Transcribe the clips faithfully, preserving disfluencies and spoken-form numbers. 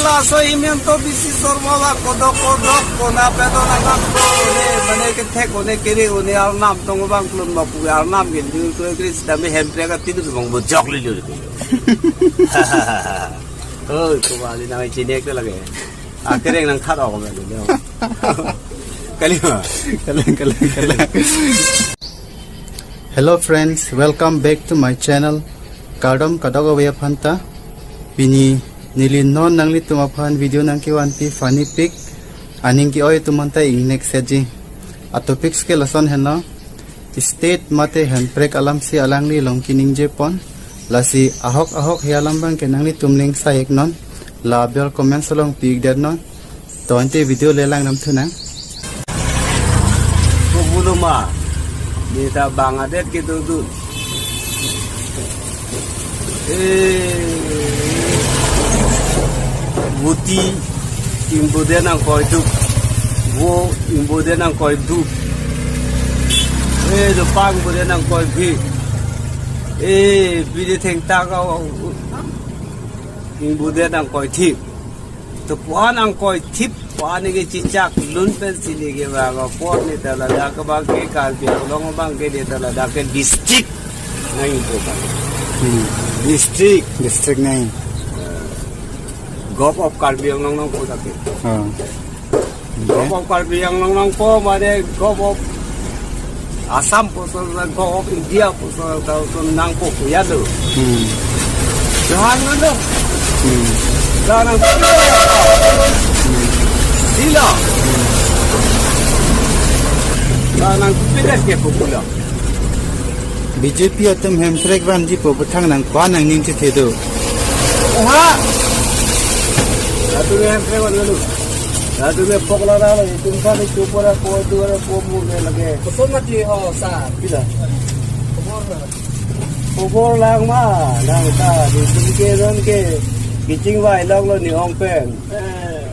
Laso Himanta Biswa Sarma vang kodok kodok konat pen do nangkok, ne mane kethek, ne kere, ne arnam tong vang klun ma pu, arnam gin jun kre kre sitame Hemprek atidu bang bojok lilo. Oi, ko bali nang chinek te lage. Akereng nang khat ok me lo. Kalima. Kaleng, kaleng, kaleng. Hello friends, welcome back to my channel. Kardom kadokave aphanta. Pini neli non nanglitum aphan video nangkevanpi funny pic. Aning ke-oi atum anta ingnek setji. A topics ke lason henlo. State mate Hemprek alamsi alangli along keningjepon. Lasi ahok ahok he alam abang ke nanglitum ning sa-iknon. La bell comments along pi-ikdetnon. To ante video le lang nam thu nang. Ko bulu ma. Neta bang adet ke tu tu. Eh, buti ingbodet nangkoidup. Vo ingbodet nangkoidup. Eh, dopang ingbodet nangkoibi. Eh, bidi thengtak au, au, ingbodet nangkoithip. To puan nangkoithip, puan neke chichak lun pensi neke vang apot neta ladak abang ke Karbi Anglong abang ke neta ladak ke district nangji pu abang. Hmm. District. District nangji. Govt of Karbi Anglong nangpo dak ke. Oh. Govt of Karbi Anglong nangpo, mane Govt of Assam puson, Govt of India puson, ta puson nangpo ya lo. Hmm. Johan lo. Hmm. La nang sila. La nangpidet ke popular. B J P atum Hemprek vanji pu puthang nang ko-an nangning chethe do. Oha. Atu Hemprek van lo. Atu ke pokla na lo, itum sa ni chupora ko tu ara ko mu ke lage. Koson mati ho sa. Pila. Khobor na. Khobor lang ma, lang ta, di tum ke ron ke, kiching vai lang lo ni ong pen. Eh.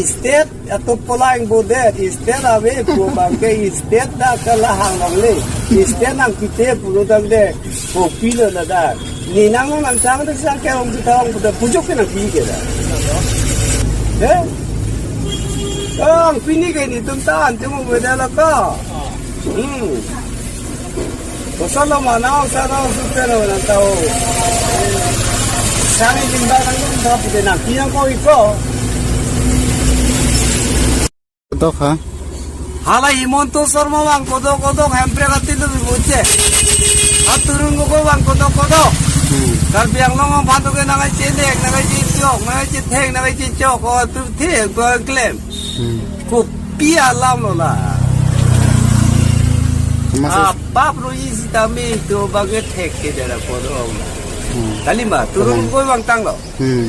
State atum polang bodet, state ave pu abang ke state dak ke lahang longle. State nangpite pulo tangte, kopi lo ladak. Ne nang nangchang de sang ke ong kita ong kita puchok ke nangpi ke da. Eh? Ang pini ke netum ta antum bodet la ka. Hmm. Kosonlo manau sarau sutero nang tahu. Sani jimba nang dum thap de nang pinang ko iko. Dok ha. Hala Himanta Sarma vang kodok kodok Hemprek atidu bibuche. Aturun ko vang kodok kodok. Hmm. Karbi Anglong vang patu ke nang chenek, nang chechok, nang chetheng, nang chechok, ko tu the ko klem. Hmm. Kopi alam lo la. Masa Ah, bap ro isi tami tu baget thek ke dera kodong. Hmm. Kalima, turun Kalima. Ko vang tanglo. Hmm.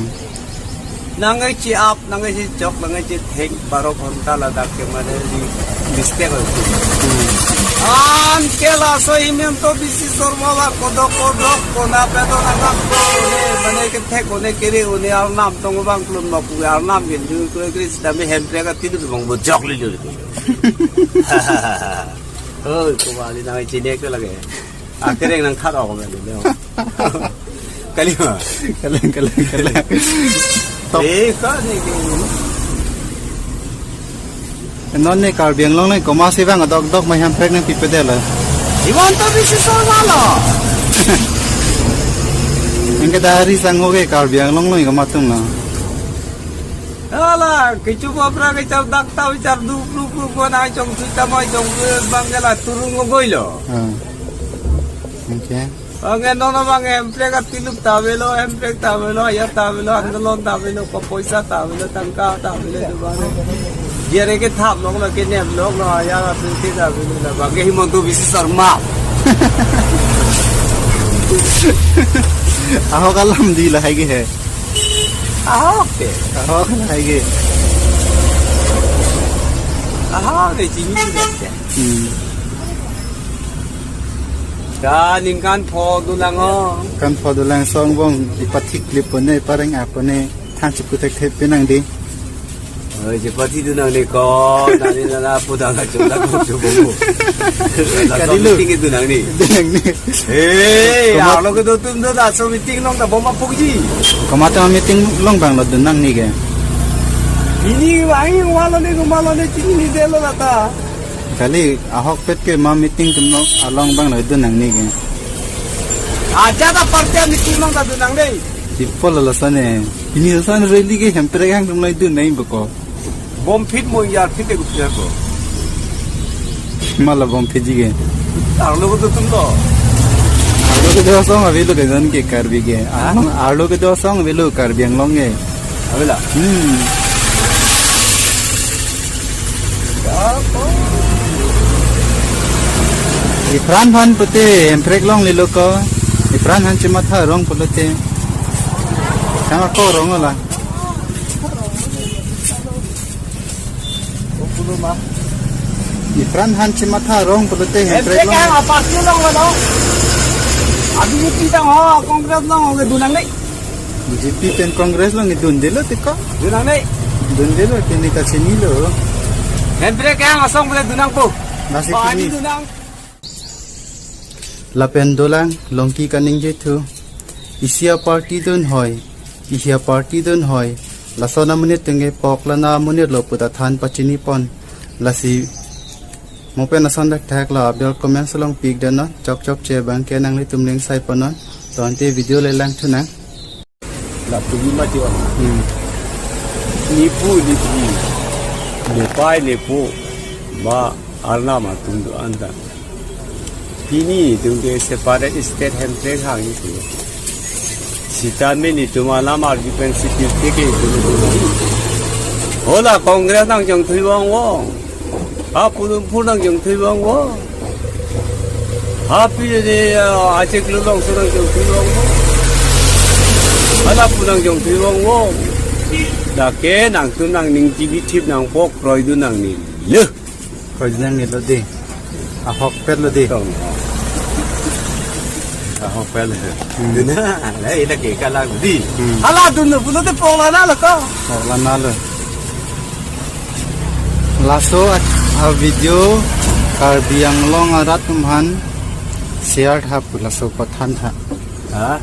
Nang chechap, nang chechok, nang chetheng, baro ghonta ladak ke mane di mistake ho. Hmm. An ke laso Himanta Biswa Sarma vang kodok kodok konat pen do nangkok, ne mane kethek, ne kere, ne arnam tong vang klun ma pu, arnam gin jun kre kre sitame Hemprek atidu bang bojok lilo. Oi, ko bali nang chinek te lage. Akereng nang khat ok me lo. Kalima. Kaleng, kaleng, kaleng. Top. Eh, ka ni ke. Non ne Karbi Anglong ne komatsi vang adok dok ma Hemprek nangpipedet lo. Himanta Biswa Sarma lo. Anke dari sang ho ke Karbi Anglong lo komat atum lo. Hala, kecho bapra kechar dak ta bichar du pru pru ko na chong sui ta ma chong pru bang ke la Tarun Gogoi lo. Ah. Okay. Anke non abang Hemprek atiluk ta avelo, Hemprek ta avelo, ya ta avelo, andolon ta avelo, ko poisa ta avelo, tangka ta avelo, do bang. Dia re ke thap lok lo, ke nem lok lo, ya la tu ke ta avelo la bang ke Himanta Biswa Sarma. Ahok alam di lahai ke he. Ahok ke. Ahok lahai ke. Ahok ke chini ke. Hmm. Ka ningkan pho dolang o. Kan pho dolang song bong ipathik lip pone, ipareng apone, than chiputek thep pinang di. Oi, je party dun nangne ko, nani nana pudang achom dak ko chubo. Kali lo. Meeting dun nangne. Dun nangne. Hey, komat- arlo kedo atum do laso meeting along ta bom apukji. Komat ameeting along abang lo dun nangne ke? Ini wai walo ne kumalo ne chinine delo lata. Kali ahokpet ke ma meeting atum along abang lo dun nangne ke? Ajat aparty meeting along ta dun nangne. Sipol lo lason ne. Pini lason rally ke Hemprek hang atum lo dun nangji beko. Bom phit mo yar phit ke gupjar ko. Mala bom phitji ke? Arlo kedo atum do. Arlo kedo asong avelo ke jon ke Karbi ke. Arlo, arlo kedo asong avelo Karbi Anglong ke. Avela? Hmm. Ipran aphan pute Hemprek longlelo ko. Ipran aphan chematha rong pulote. Kang ako rong la. Ipran aphan chematha rong pulote Hemprek Hemprek long. Hang aparty along lo. Abi kita ho Congress along ho dun nangne. B J P pen Congress along dundelo tiko. Dun nangne. Dundelo tini kachinilo. Hemprek hang asong pule dun nangpo. Nasi ba, kini. Ani dun nang. Lapen dolang longki kaningje thu. Isi aparty dunhoi, ihi aparty dunhoi. Lason amonit atum ke pokla na amonit lo puta than pachini pon. Lasi mo pen ason thakthak la abjor comments along pik dano, chokchokche abang ke nanglitum ning sai ponon. To ante video le lang thunang. Latum mati wan. Hmm. Nipu nipi, nipai nipu, ba arnam atum do anta. Pini itum ke separate state Hemprek hang itum. Sitame netum alam arju pen sipil teke itum. Hola Congress nangjong thui wong wong. Ha pudun phu nangjong thui wong wong. Ha pi de, ah, achek lulong so nangjong thui wong wong. Hala pu nangjong thui wong wong. Dak ke nangtum nangning T V thip nangpo, kroidun nangne le. Kroidun nangne lo de. Ahokpet lo de. Tong. Ahokpet lo. Hmm. Dun na, la ila ke kalang di. Hmm. Hala dunlo pulote pokla na lo ko. Pokla na lo. Laso a, a video Karbi Anglong arat atum aphan share tha pu laso pathan tha. Ha?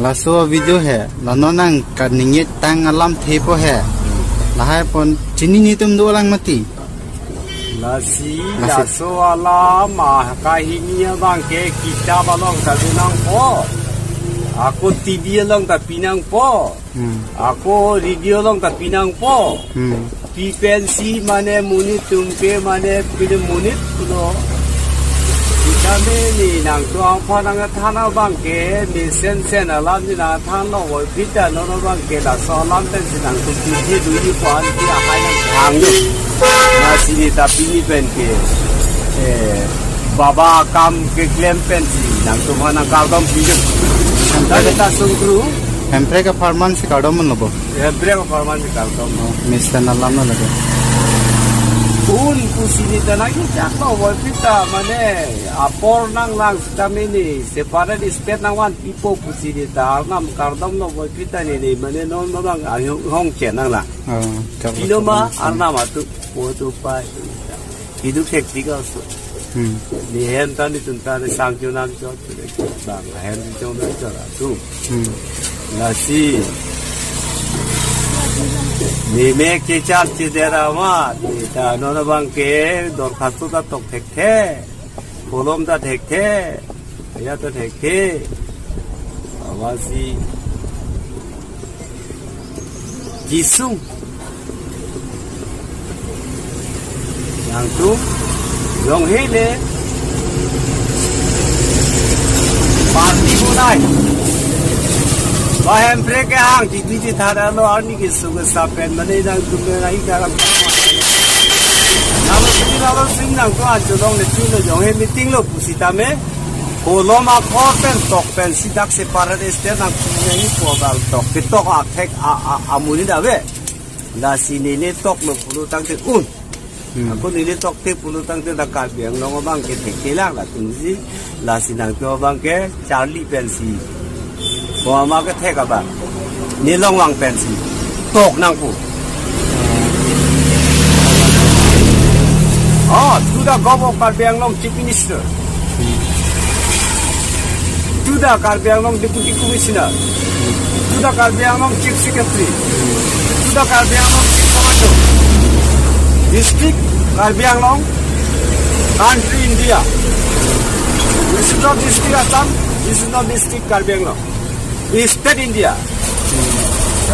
Laso a video he, la non nang kaningje tang alamthe po he. Lahai pon chini netum dolang mati. Lasi, lasi. Laso alam ma kahini abang ke kitab along ta dun nangpo. Ako T V along ta pi nangpo. Hmm. Ako radio along ta pi nangpo. Hmm. Pi pensi mane monit atum ke mane pine monit pulo. Sitame ne nangtum aphan nangthan abang ke mesensen alam ne nangthan lo voi pita non abang ke laso alam pensi nangtum piji dui puan pi ahai nangthang lo. Lasi ne ta pini pen ke, eh, baba akam keklem pensi nangtum aphan nangkardom pidun. Tadi ta sungkru. Hemprek apharman si kardom lo bo. Hemprek apharman si kardom. Oh, mesensen alam lo lagi. Un pusi ne ta nangkechak lo voi pita mane apor nanglang sitame ne separate state nangvanpipo pusi ne ta arnam kardom lo voi pita ne ne mane non abang ahong chen nanglang. Oh, chak lo. Pilo ma chak lo. Arnam atum po atum pai. Iduk hektik aso. Hmm. Ne hem ta netum ta ne sang chonam chot. Bang hem chonam chot atum. Hmm. Lasi. Ne me kechar chedera ma. Ne ta non abang ke dorkhasto ta tok thekthe. Kolom ta thekthe. Ya ta thekthe. Amasi. Kisung. Nangtum jonghe le party bunai. Ba Hemprek ke hang chiti chithara lo arni ke sung ke sapen mane nangtum nai karam. Nalo sini nalo sing nangtum anchot along le chulo jonghe meeting lo pusitame. Kolom akhor pen tok pensi dak separate state nangtum nangji pu abang tok. Ketok athek a, a, amonit ave. Lasi nene tok lo pulo tangte un. Hmm. Ako nene tokte pulo tangte dak Karbi Anglong abang ke thekthelang latumsi. Lasi nangtum abang ke charli pensi. Ko ama kethek abang. Ne longvang pensi. Tok nangpo. To the Governor of Karbi Anglong Chief Minister, to the Karbi Anglong Deputy Commissioner, to the Karbi Anglong Chief Secretary, to the Karbi Anglong Chief Commander, District Karbi Anglong, country India. This is not District Assam, this is not District Karbi Anglong. It's State India.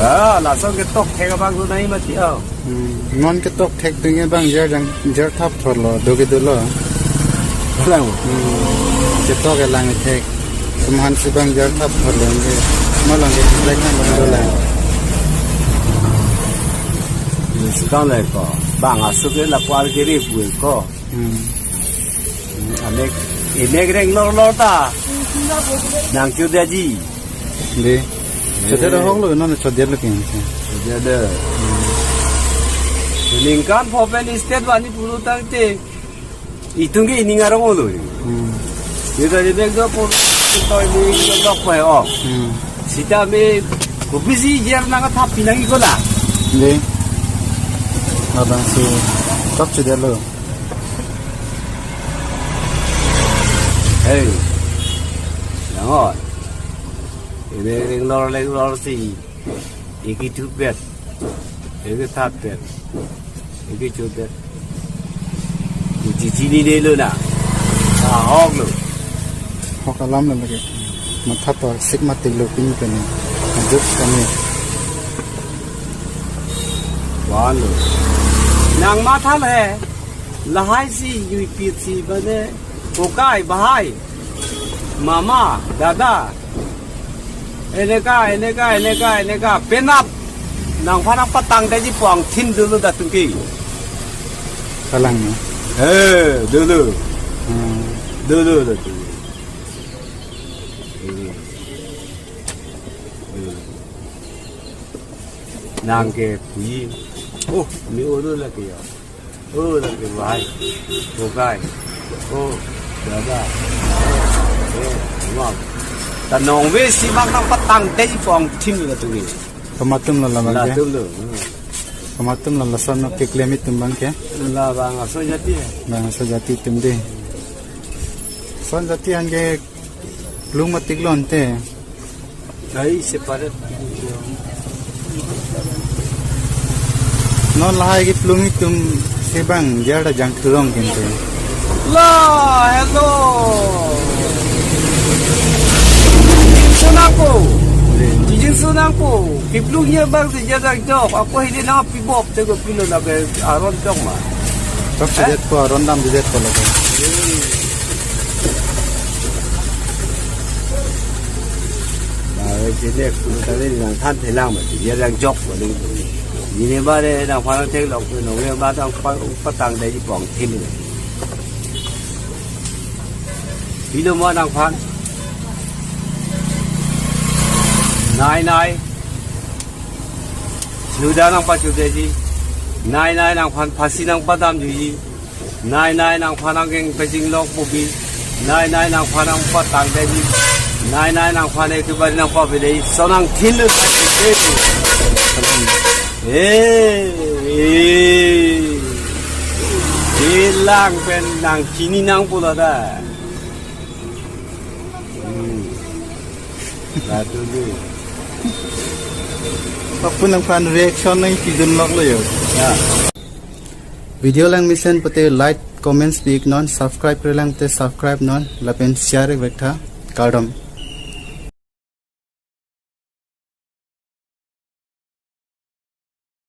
Ah, laso ketok thek abang tu nai mati oh. Hmm. Non ketok thek ding abang jer jang jer thap thorlo, dogi dolo. Alang. Hmm. Ketok elang thek. Kemhan si bang jer thap thorlo nge. Malang ke black nang bang dolang. Sekarang le ko. Bang asuk ke la kuar kiri pui ko. Hmm. Amek, inek reng lor lor ta. Nang kyo daji. Dei. Chodet ahok lo, non chodet lo kin. Chodet de. Ningkan phopen state vani pulu tangte. Itum ke ining arong lo. Hmm. Ye dari bek do pulu to ining lok pa oh. Hmm. Sita me kopisi jer nang thap pinang iko la. Dei. Abang si tok chodet lo. Hey. Nang oi. Inek reng lor reng lor si. Iki thupet. Iki thapet. Iki chupet. Iki chinine lo na. Ahok lo. Ahok alam lo lagi. Matha pa sik mati lo pini pini. Ajuk kami. Wan lo. Nang matha le. Lahai si U P C bane. Kokai bahai. Mama, dada. Eneka, eneka, eneka, eneka. Penap. Nangphan nangpatang daji puang thin dulu datung ke. Kalang na. Eh, dulu. Hmm. Dulu datung. Dulu. Dulu. Nang ke pui. Oh, mi oro lagi ya. Oh, lagi wahai. Kokai. Oh, dada. Eh, wow. Ta nongve si bang nangpatang daji puang thin lo tu ni. Pamatum lo labang ke. Latum lo. Hmm. Pamatum lo lason no keklem itum bang ke. La bang aso jati hai. Bang aso jati itum dei. Son jati anke plung matik lo ante. Hai separate. Non lahai keplung itum si bang jer ta jang thurong kente. La, hello. Sunangpo. Jijin sunangpo. Keplung ye bang si jer ta jok. Ako hili na pibop te ko pilo na be aron jok ma. Tok Eh? Chodet po, aron dam chodet po lo. Ba, eh, sini aku tadi nangthan thelang mati, dia yang jok balik. Ini ba de nangphan theklong tu nong ba nangphan patang daji puang thin. Pilo mo nangphan. Nai nai. Suda nangpachup daji. Nai nai nangphan phasi nangpadam juji. Nai nai nangphan nangkeng pejing lok bubi. Nai nai nangphan nangpatang daji. Nai nai nangphan etu bari nangpabi daji. Sonang thin lo tadi. Eh, eh. Bilang pen nang kini nang pula da. Hmm. Latu dei. Apun nangphan reaction nangpidun lok lo yo. Ya. Video lang mesen pute like, comments pi-ik non, subscribe-re lang pute subscribe non, lapen share-ik vek tha, kardom.